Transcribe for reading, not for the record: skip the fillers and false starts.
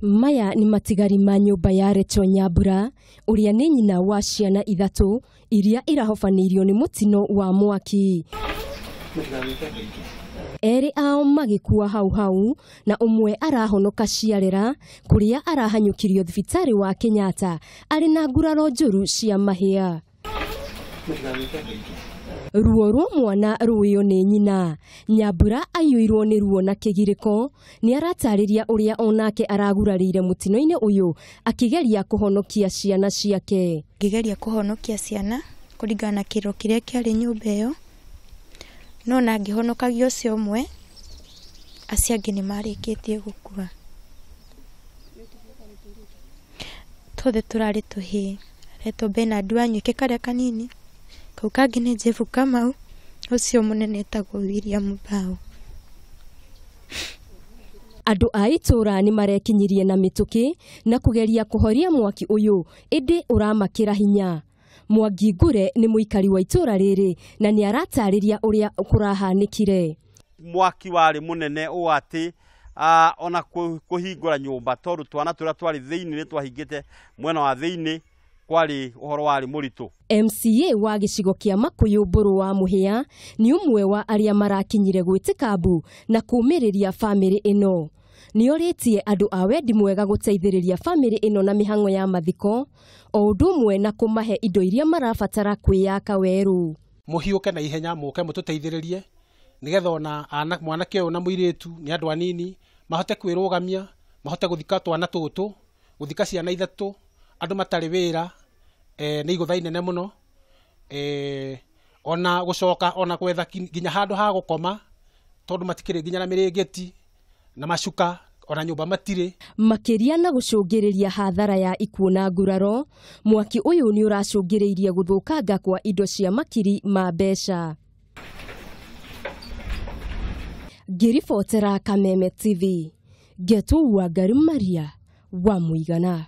Maya nĩ matigari ma nyũmba ya Rachel Nyambura ũrĩa nĩ nyina wa ciana ithatũ iria irahobanĩirio nĩ mũtino wa mwaki. Erĩ ao magĩkua hau hau na ũmwe arahonoka ciarera kũrĩa arahanyũkirio thibitarĩ wa Kenyatta arĩ na nguraro njũru cia mahĩa. Ruo rwa mwana rũĩo nĩ nyina. Nyambura aiyũirwo nĩ ruo na kĩgirĩko. Nĩ aratarĩria ũrĩa onake aragurarĩire mũtino-inĩ ũyũ akĩgeria kũhonokia ciana ciake. Ngĩgeria kũhonokia ciana kũringana na kĩro kĩrĩa kĩarĩ nyũmba ĩyo, no na ngĩhonokagia ũcio ũmwe, acio angĩ nĩ marĩkĩtie gũkua. Tuothe tũrarĩ tũhĩĩ. Aretwo Bernard Wanyoike karĩa kanini, kau kangĩ nĩ Jeff Kamau, ũcio mũnene etagwo William Mbao. Andũ a itũũra nĩ marekinyirie na mĩtũkĩ na kũgeria kũhoria mwaki ũyũ ĩndĩ ũramakĩra hinya. Mwangi Ngure nĩ mũikari wa itũũra rĩrĩ na nĩ aratarĩria ũrĩa kũrahanĩkire. Mwaki warĩ mũnene ũũ atĩ ona kũhingũra nyũmba tondũ twana tũrĩa twarĩ thĩinĩ nĩ twahingĩte mwena wa thĩinĩ kwarĩ ũhoro warĩ mũritũ. MCA wa gĩcigo kĩa Makuyu Mbũrũ wa Mũhĩa nĩ ũmwe wa arĩa marakinyire gwĩtĩka mbu na kũũmĩrĩria bamĩrĩ ĩno. Nĩorĩtie andũ a wendi mwega gũteithĩrĩria bamĩrĩ ĩno na mĩhang'o ya mathiko o ũndũ ũmwe na kũmahe indo iria marabatara kwĩyaka werũ. Mũhiũke na ihenya mũke mũtũteithĩrĩrie nĩgetha ona mwanake ũyũ na mũirĩtu nĩ andũ anini mahote kwĩrũgamia, mahote gũthika twana tũtũ, gũthika ciana ithatũ, andũ matarĩ wĩra, nĩ igũtha inene mũno, ona gũcoka ona gwetha nginya handũ ha gũkoma tondũ matikĩrĩ nginya na mĩrĩngĩti na macuka ona nyũmba matirĩ. Makĩria na gũcũngĩrĩria hathara ya ikuũ na nguraro, mwaki ũyũ nĩ ũracũngĩrĩirie gũthũkanga kwa indo cia makiri ma mbeca. Ngĩribotera Kameme TV, Ngetu Wangari Maria wa Mũigana.